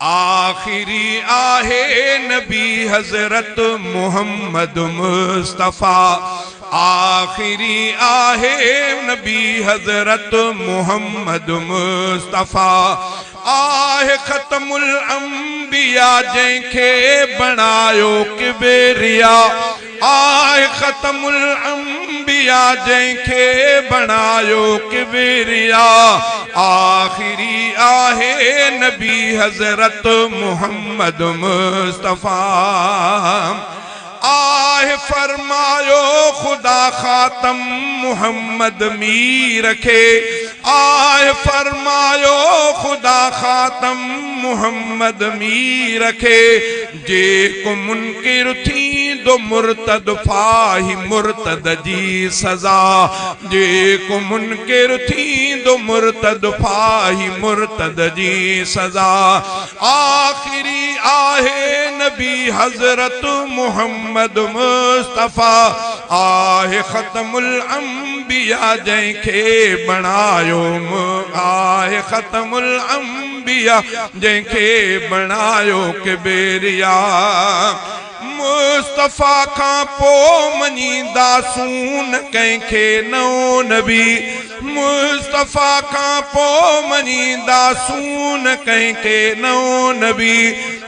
آخري آهي نبي حضرت محمد مصطفيٰ آخري آهي نبي حضرت محمد مصطفيٰ آهي ختم الانبياء جنهن کي بڻايو ڪبريا آهي ختم الانبياء جنهن کي بڻايو ڪبريا آخري آهي نبي حضرت محمد مصطفيٰ آهي فرمايو خدا خاتم محمد مير کي آهي فرمايو خدا خاتم محمد مير کي جيڪو منڪر ٿيندو مرتد ڦاهي مرتد جي سزا جيڪو منڪر ٿيندو مرتد ڦاهي مرتد جي سزا آخري آهي نبي حضرت محمد مصطفيٰ آهي ختم الانبياء جنهن کي بڻايو آهي ختم الانبياء انبياء جنهن کي بڻايو ڪبريا مصطفيٰ کان پو مڃينداسون نه ڪنهن کي نئون نبي مصطفيٰ کان پو مڃينداسون نه ڪنهن کي نئون نبي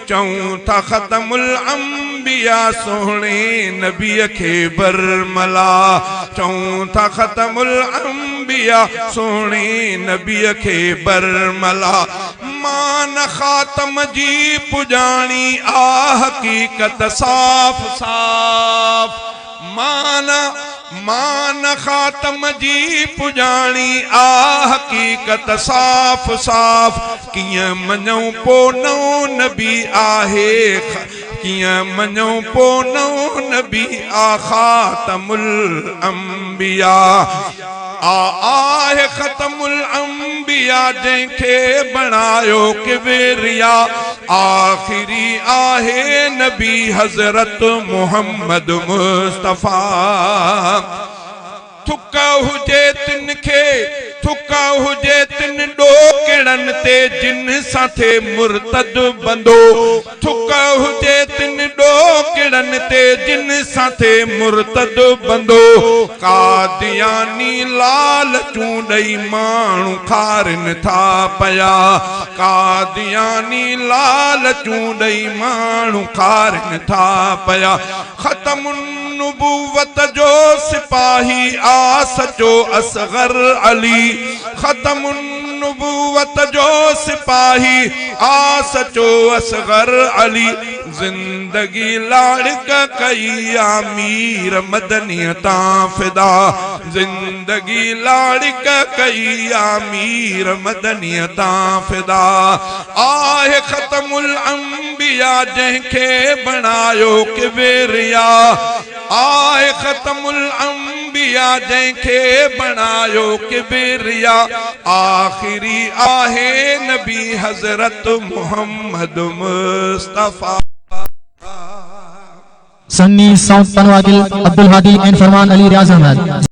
چئون ٿا ختم الانبياء سهڻي نبيء کي برملا چئون ٿا ختم الانبياء سهڻي نبيء کي برملا مان خاتم جي پڄاڻي آ حقيقت صاف صاف مان مان خاتم جي پڄاڻي آ حقيقت صاف صاف ڪيئن مڃون پو نئون نبي آهي ڪيئن مڃون پو نئون نبي آ خاتم الانبياء آ آهي ختم الانبياء جنهن کي بڻايو ڪبريا آخري آهي نبي حضرت محمد مصطفيٰ. ٿڪ هجي تن کي، ٿڪ هجي تن ڏوڪڙن تي جن سان ٿئي مرتد بندو. ٿڪ هجي تن ڏوڪڙن تي جن سان ٿئي مرتد بندو. قادياني لالچون ڏئي ماڻهو کارين ٿا پيا. قادياني لالچون ڏئي ماڻهو کارين ٿا پيا. ختم النبوت جو سپاهي آ سچو اصغر علي ختم النبوت جو سپاهي آ سچو اصغر علي زندگي لاڙڪ ڪئي آ مير مدنيء تان فدا زندگي لاڙڪ ڪئي آ مير مدنيء تان فدا آهي ختم الانبياء جنهن کي بڻايو ڪبريا آهي ختم الانبياء جنهن کي بڻايو ڪبريا آخري آهي نبي حضرت محمد مصطفيٰ. سني سائوٿ پنواگل عبدالهادي ۽ فرمان علي رياض احمد.